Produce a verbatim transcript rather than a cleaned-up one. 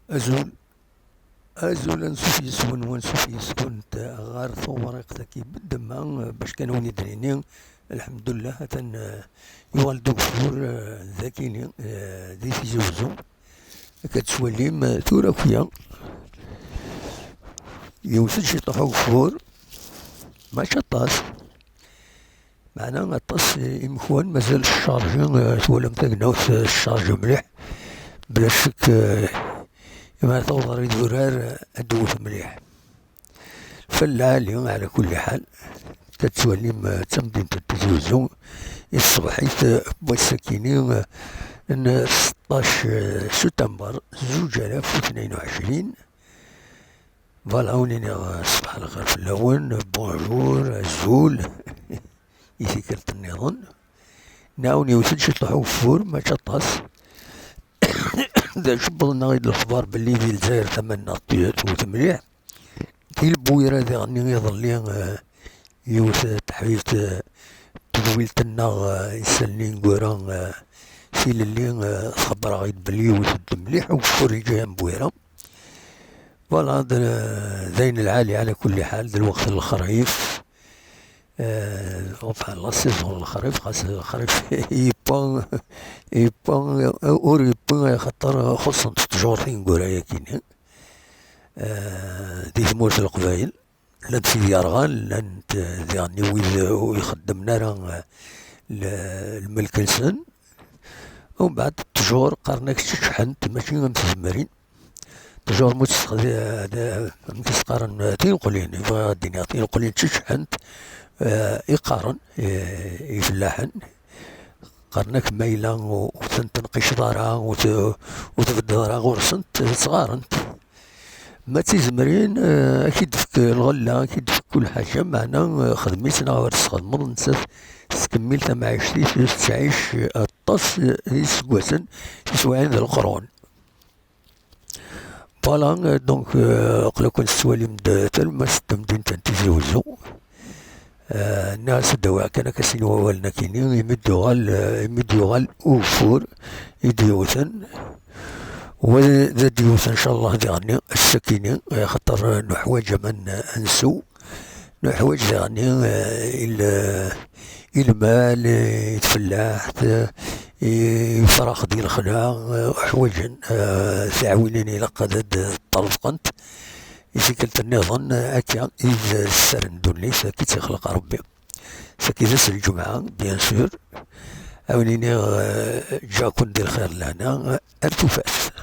Azul, azul, ansuf yes-wen, wansuf yes-went ɣer tewriqt-agi bedemma, bac kan wen-id-nini, lḥemdullah, atan, eh, yuɣal-d ugeffur, eh, d akini, eh, di Tizi Wezzu. Akka d-tettwalim, eh, tura akya, yewwet-d ciṭuḥ ugeffur, mačči aṭas. Meɛna aṭas imekwan mazal ccarji, eh, twalam tagnawt, eh, teccarji mliḥ. Bla ccek, eh, imi ara taweḍ ɣer idurar, eh, ad d-tewwet mliḥ. Lfal lɛali, ɛla kulli ḥal. Akka d-tettwalim, eh, d tamdint n Tizi Wezzu. I tṣebḥit, eh, n wass-akini, eh, n seṭṭac, eh, sutamber, zuǧ alaf u tnayen u ɛecrin. Voilà, wen-iniɣ, eh, ṣṣbeḥ lxir fell-awen, bonjour, azul, i tikkelt nniḍen. Nɛawen yewwet-d ciṭuḥ ugeffur, mačči aṭas. D acu wwḍen-aɣ-id lexbar belli di Lezzayer tama-nneɣ t-, tewwet mliḥ. Di Lbuyra diɣen iḍelli, eh, yiwet teḥbibt, eh, tedwilt-nneɣ, eh, isallen ineggura, eh, tilelli, eh, txebber-aɣ-id belli yewwet-d mliḥ ugeffur di Lezzayer n Buyra. Voilà, d, d ayen lɛali ɛla kulli ḥal, d lweqt n lexrif. Eh, enfin, la saison n lexrif, xas lexrif yewwa, yewwa, ur yewwi, axaṭer xuṣṣent ttjur tineggura-yagi-nni. Eh, di tmurt n Leqbayel, llant tid yerɣan, llant, eh, diɣen wid ur ixeddmen ara, eh, l-, lmelk-nsen. Umbeɛd ttjur, qqaren-ak ččeḥḥent, mačči am tzemrin. Ttjur mu tt-texdi-, d-, amek i s-qqaren, tineqlin, bɣiɣ ad d-iniɣ tineqlin ččeḥḥent, eh, i qqaren, eh, ifellaḥen. Qqaren-ak ma yella ur, ur tent-tenqiceḍ ara, ur t-, ur tbeddeḍ ara ɣur-sent, ttɣarent. Ma d tizemrin, eh, ad k-id-tefk lɣella, ad k-id-tefk kul ḥaǧa, meɛna, eh, xdem-itt neɣ ur txedmeḍ, nettat tettkemmil tamɛict-is, tettɛic aṭas, eh, iseggasen, tiswiɛin d leqrun. Voilà, euh, donc, euh, aql-aken tettwalim-d talemmast n temdint n Tizi Wezzu. Euh, nniɣ-as ad d-awiɣ kan akka sin wawalen akini, imi d-yuɣal, euh, imi d-yuɣal ugeffur i d-yewwten. Wa d ad yewwet, ncallah, diɣenni ass-akini, axaṭer, euh, nuḥwaǧ aman, euh, ad nsew. Nuḥwaǧ diɣenni, eh, i l-, i lmal, eh, i tfellaḥt, eh, i ifrax di lexla, eh, uḥwaǧen, eh, tiɛwinin ilaq ad d-ṭṭerḍqent. I tikkelt nniḍen, eh, akka i d sser n ddunit, akka i tt-ixleq Rebbi. Saki d ass n lǧemɛa, bien sûr. A wen-iniɣ, eh, ǧǧiɣ-ken di lxir d lehna, ar tufat.